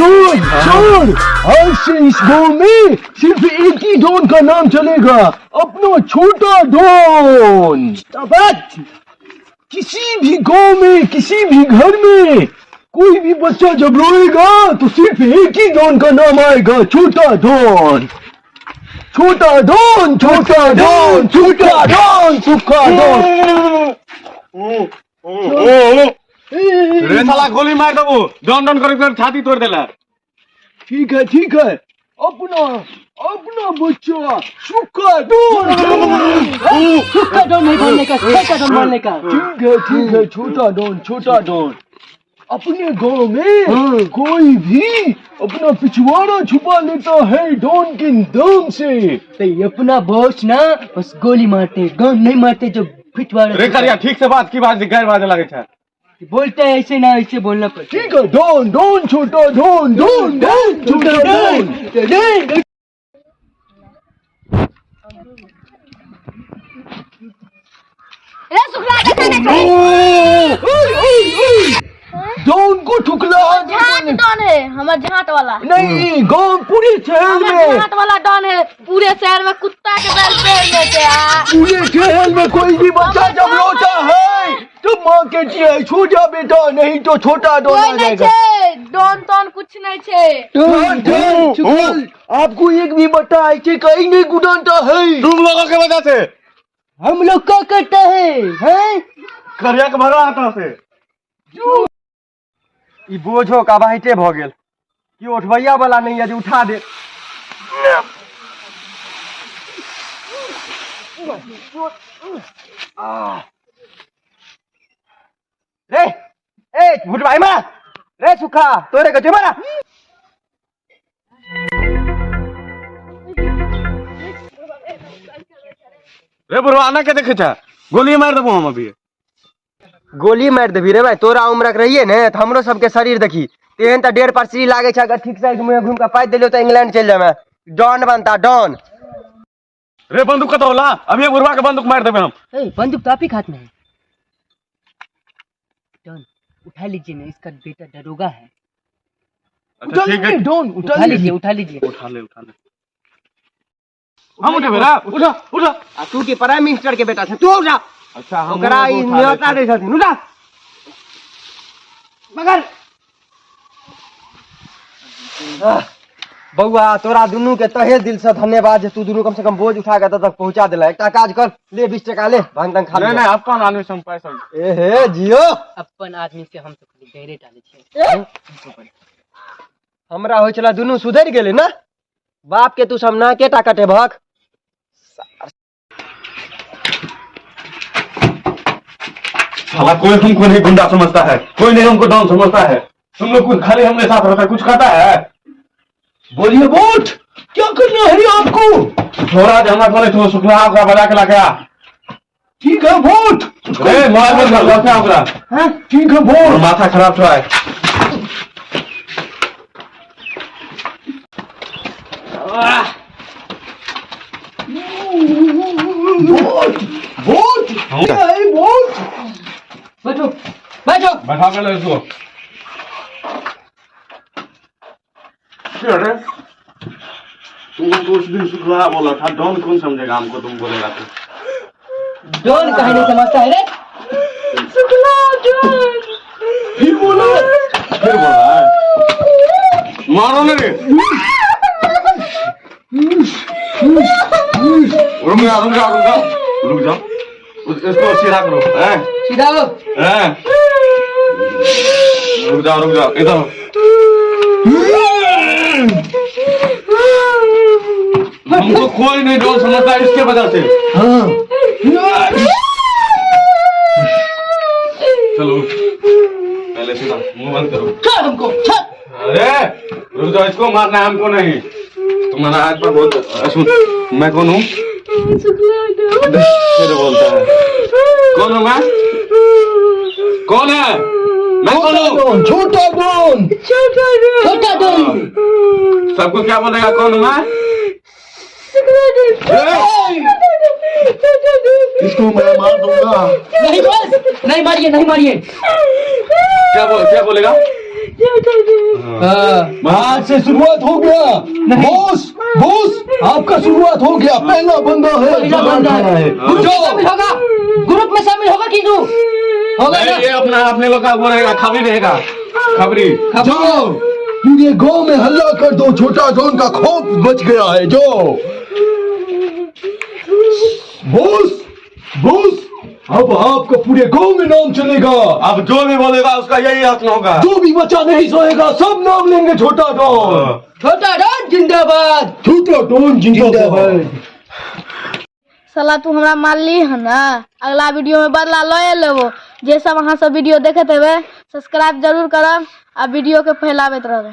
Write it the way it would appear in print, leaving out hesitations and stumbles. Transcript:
सुन सुन, आज से इस गांव में सिर्फ एक ही डॉन का नाम चलेगा, अपना छोटा डॉन। किसी भी गांव में, किसी भी घर में कोई भी बच्चा जब रोएगा तो सिर्फ एक ही डॉन का नाम आएगा, छोटा डॉन, छोटा डॉन, छोटा डॉन, छोटा डॉन, सुखा डॉन। रे साला गोली मार देबो, डन डन कर कर छाती तोड़ देला। ठीक है ठीक है, अपना अपना बच्चा सुखा डॉन। सुखा डॉन नहीं बोलने का, छोटा डॉन बोलने का। ठीक है ठीक है, छोटा डॉन, छोटा डॉन। अपने गांव में कोई भी अपना पिछवाड़ा छुपा लेता है डॉन के नाम से। तो ये अपना बॉस ना बस गोली मारते हैं, गन नहीं मारते जो पिछवाड़ा। रे करिया ठीक से बात की बात गैर बाजे लगे छै। बोलते हैं ऐसे ना ऐसे बोलना पड़ता। ठीक है, डॉन डॉन छोटा डॉन, डॉन डॉन छोटा डॉन। है। रे सुखला देखा नहीं। डॉन को ठुकला। झाट डॉन है हमर, झाट वाला। नहीं, गांव पूरे शहर हमर में झाट वाला डॉन है, पूरे शहर में कुत्ता के बैल पेड़ में के आ। पूरे शहर में कोई भी बच्चा जब रोता है तो माँ कहती है छू जा बेटा, नहीं तो छोटा डॉन कोई आ नहीं जाएगा। छे डॉन तॉन कुछ नहीं छे। डॉन, डॉन, चुगल, आपको एक भी बच्चा ऐसे कहीं नहीं गुदानता है। तुम लोगों के वजह से। हम लोग क्या करता है हैं? करिया के भरा आता से। ई बोझो का बाहिटे भऽ गेल कि उठबैया वाला नहीं है जे उठा दे। रे ए भुटभाई मारा रे सुखा तोरे के मारा। रे बुढ़वा आना के देखे छा, गोली मार देबो हम अभी। गोली मारि देबी रे भाई, तोरा उम्रक रहिए ने तऽ हमरो सबके शरीर देखी तेहन तऽ डेढ़ परसरी लागै छै, अगर ठीक से मुँहे घुमि कऽ पाइ देलियौ तऽ इंग्लैंड चलि जामे, डॉन बनता डॉन। रे बंदूक कतौ होला, अभी बुढ़वा के बंदूक मार देबे हम। ए, बंदूक तो आप ही हाथ में है डॉन, उठा लीजिए ना, इसका बेटा दरोगा है। अच्छा ठीक है, डॉन उठा उठा लीजिए, उठा लीजिए। उठा ले उठा ले, हम उठेबे रे, उठा उठा। आ तू की प्राइम मिनिस्टर के बेटा छै, तू उठा। अच्छा हम ओकरा ई न्योता दै छथिन, उठा मगर। बौआ तोरा दुनू के तहे दिल से धन्यवाद जे तू दुनू कम से कम बोझ उठा के एतऽ तक पहुंचा देला। एकटा काज कर ले, 20 टका ले, भांग तांग खा नहीं ले। नहीं, अपन आदमी से हम पैसा ए हे जियो। अपन आदमी से हम तो खाली गहरे डाले छे। हमरा होइ छला दुनू सुधरि गेलै ने, बाप के तू सब ना केटा कटेबहक। साला कोई हमको नहीं गुंडा समझता है, कोई नहीं हमको डॉन समझता है, तुम लोग कुछ खाली हमने साथ रहता है, कुछ खाता है। बोलिए वोट क्या करना है आपको? थोड़ा हमरा बोले तो सुखला ओकरा बजा के लाके आ। ठीक है वोट। रे मोबाइल बंद कर लौटा ओकरा। ठीक है वोट। माथा खराब छो है। वोट वोट क्या है वोट? बैठो बैठो। बैठा के ले इसको। क्या रे तुम हमको उस दिन सुखला बोला था, डॉन कौन समझेगा हमको तुम बोलेगा तो? डॉन काहे नहीं समझता है रे? फिर बोलो। फिर बोल रहा है, मारो ना रे। रुक जा रुक जा रुक जा रुक जाओ, इसको सीधा करो हैं। सीधा हो। हैं, रुक जाओ रुक जाओ इधर। हमको कोई नहीं डॉन समझता इसके वजह से। हाँ चलो पहले सीधा मुंह बंद करो। छोड़ हमको छोड़। अरे रुक जाओ, इसको मारना है हमको नहीं। तुम्हारा हाथ पर बहुत सुन, मैं कौन हूँ? फिर बोलता है कौन हूँ मैं, कौन है मैं, कौन हूँ? डॉन, छोटा डॉन। छोटा डॉन। सबको क्या बोलेगा कौन हूँ मैं? इसको मैं मार दूंगा। नहीं बस, नहीं मारिए नहीं मारिए। क्या बोल क्या बोलेगा? हाँ। आज से शुरुआत हो गया। बॉस, बॉस, आपका शुरुआत हो गया। पहला बंदा है। पहला बंदा है। जाओ। ग्रुप में शामिल होगा, ग्रुप में शामिल होगा कि तू होगा नहीं, ना? ये अपना अपने लोग का वो रहेगा, खबरी रहेगा, खबरी। जाओ, पूरे गांव में हल्ला कर दो, छोटा डॉन का खौफ बच गया है। जाओ। बॉस, बॉस, अब आपका पूरे गांव में नाम चलेगा। अब जो भी बोलेगा उसका यही हक होगा। जो भी बच्चा नहीं सोएगा, सब नाम लेंगे छोटा डॉन। छोटा डॉन जिंदाबाद। छोटा डॉन जिंदाबाद। साला तू हमरा मारली है ना, अगला वीडियो में बदला लए लेबो। जे सब अहाँ सब वीडियो देखैत हेबै, सब्सक्राइब जरूर करब आ वीडियो के फैलाबैत रहबै।